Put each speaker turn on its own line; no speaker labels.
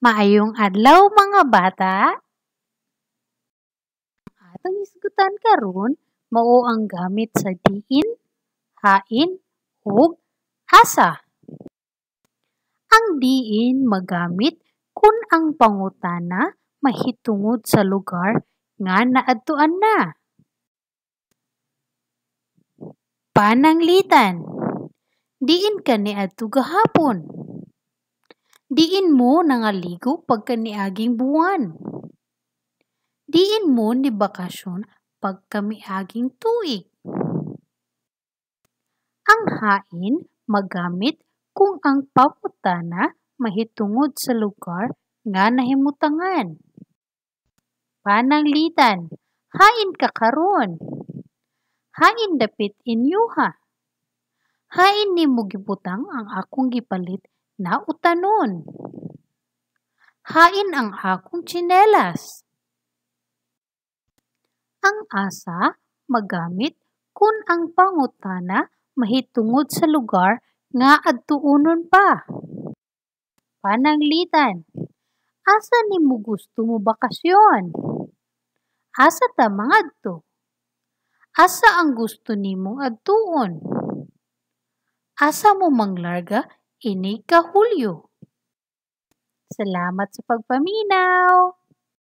Maayong adlaw, mga bata. Atong hisgutan karon mao ang gamit sa diin, hain ug asa. Ang diin magamit kun ang pangutana mahitungod sa lugar nga naadtuan na. Pananglitan, diin ka niadto gahapon? Diin mo nangaligo pagka niaging buwan? Diin mo nibakasyon pagka miaging tuig? Ang hain magamit kung ang pangutana mahitungod sa lugar nga nahimutangan. Pananglitan, hain ka karon? Hain dapit inyoha? Hain nimo gibutang ang akong gipalit na utanon? Hain ang akong tsinelas? Ang asa magamit kun ang pangutana mahitungod sa lugar nga adtuonon pa. Pananglitan, asa nimo gusto mobakasyon? Asa ta mangadto? Asa ang gusto nimong adtuon? Asa mo manglarga inig ka Hulyo? Salamat sa pagpaminaw!